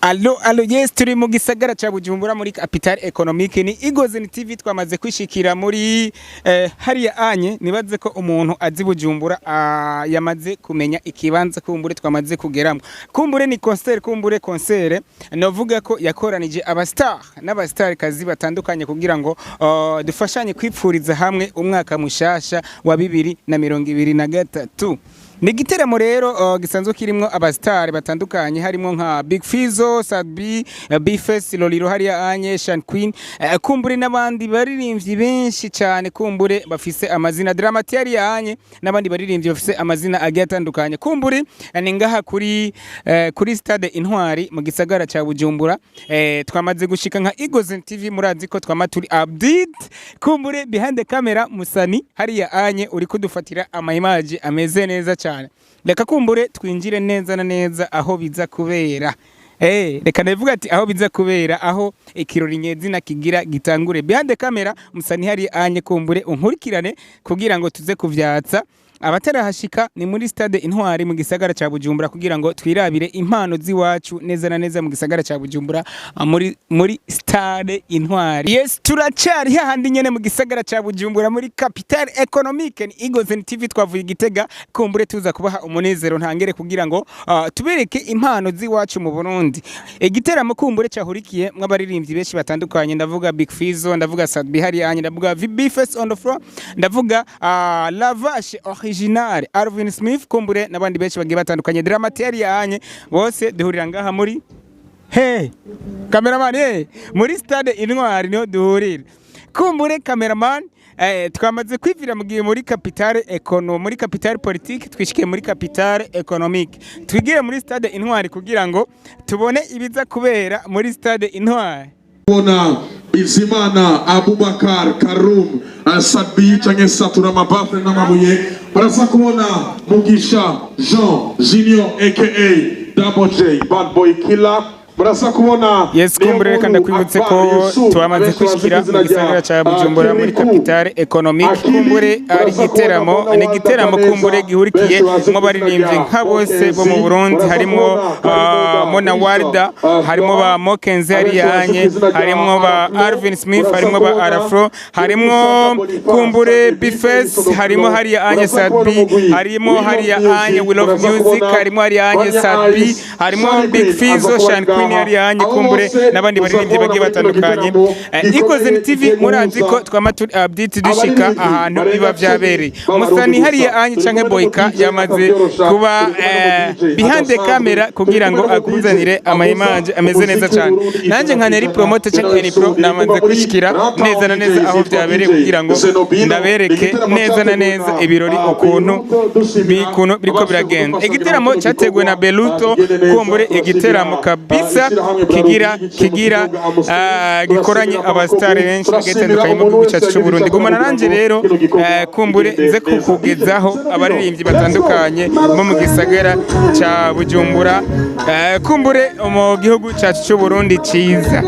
Allo, allo, yes, turi mu gisagara ca Bujumbura muri capitale économique. Ni Igozen TV, twamaze kwishikira muri hariya anye. Nibaze ko umuntu azi Bujumbura yamaze kumenya ikibanza kumbure twamaze kugeramo. Kumbure ni concert, kumbure concert novuga ko yakoranije aba star n'aba star kazi batandukanye kugira ngo dufashanye kwipfuriza hamwe umwaka mushasha wa 2023. Ni igiteramo rero gisanzwe kirimwo abasitari batandukanye, harimo nka Big Fizzo, Sat-B, Bface, Loliro hariya anye, Shan Queen, kumbure n'abandi baririmbyi benshi cyane, kumbure bafise amazina, Dramati hariya anye, n'abandi baririmbyi bafise amazina agiye atandukanye. Kumbure ni ngaha kuri stade Intwari mu gisagara ca Bujumbura. Twamaze gushika nka Igozen TV, murazi ko twama turi update. Kumbure behind the camera Musani hariya anye uri kudufatira ama image ameze neza cyane. Reka kumbure twinjire neza na neza aho biza kubera. Reka ndavuga ati aho biza kubera, aho ikirori nyezina kigira gitangure. Behind the camera Musani hari anye, kumbure unkurikirane kugira ngo tuze kuvyatsa. Abatarahashika, ni muri stade Intwari mu gisagara ca Bujumbura, kugira ngo twirabire impano z'iwacu neza na neza mu gisagara ca Bujumbura, muri stade Intwari. Yes, turacari hahandi nyene mu gisagara ca Bujumbura muri capitale économique. Ni Igozen TV, twavuye Igitega kumbure tuza kubaha umunezero ntangere kugira ngo tubereke impano z'iwacu mu Burundi. Igiteramo kumbure cahurikiye mw'abaririmbyi benshi batandukanye, ndavuga Big Fizzo, ndavuga Sat-B hariya, ndavuga Bface on the floor, ndavuga Lavache Original, Alvin Smith, kumbure n'abandi benshi bagiye batandukanye, Dramateri yanye, bose duhurira ngaha muri hey cameraman, hey, muri stade Intwari niho duhurira. Kumbure cameraman, twamaze kwivira mu gihe muri capitale écono, muri capitale politique, twishikiye muri capitale économique, twigire muri stade Intwari kugira ngo tubone ibiza kubera muri stade Intwari. Kubona Bizimana Abubakar Karum, Sat-B canke Satura Mabafre n'amabuye, baraza kubona Mugisha Jean Junior aka Double J Bad Boy Killer, baraza kubona Yes, kumbure reka ndakwibutse ko twamaze kwishikira mu gisagara ca Bujumbura muri capitale économique. Kumbure ari igiteramo, ni igiteramo kumbure gihurikiye mu baririmbyi nka bose bo mu Burundi, harimo Mona Warda, harimo ba Mokenzi hariya, harimo ba Alvin Smith, harimo ba Arafro, harimo kumbure Bface, harimo hariya anye Sat-B, harimo hariya anye We Love Music, harimo hariya anye Sat-B, harimo Big Fizzo, Shan Queen hariya anye, kumbure n'abandi baririmbyi bagiye batandukanye. Ikoze TV, murazi ko twama turi update, dushika ahantu biba vyabereye. Musani hariya anye canke Boyka yamaze kuba behind the camera kugira ngo akuzanire ama image ameze neza cyane. Nanje nka Neri Promoter canke Neri Pro namaze kwishikira neza na neza aho vyabereye kugira ngo ndabereke neza na neza ibirori ukuntu biriko biragenda. Igiteramo cyateguwe na Beluto, kumbure igiteramo kabisa kigira gikoranye abasitari benshi bagiye batandukanye mu gihugu cyacu cy'u Burundi. Gumana nanje rero, kumbure nze kukugezaho abaririmbyi batandukanye bo mu gisagara ca Bujumbura, kumbure mu gihugu cyacu cy'u Burundi ciza.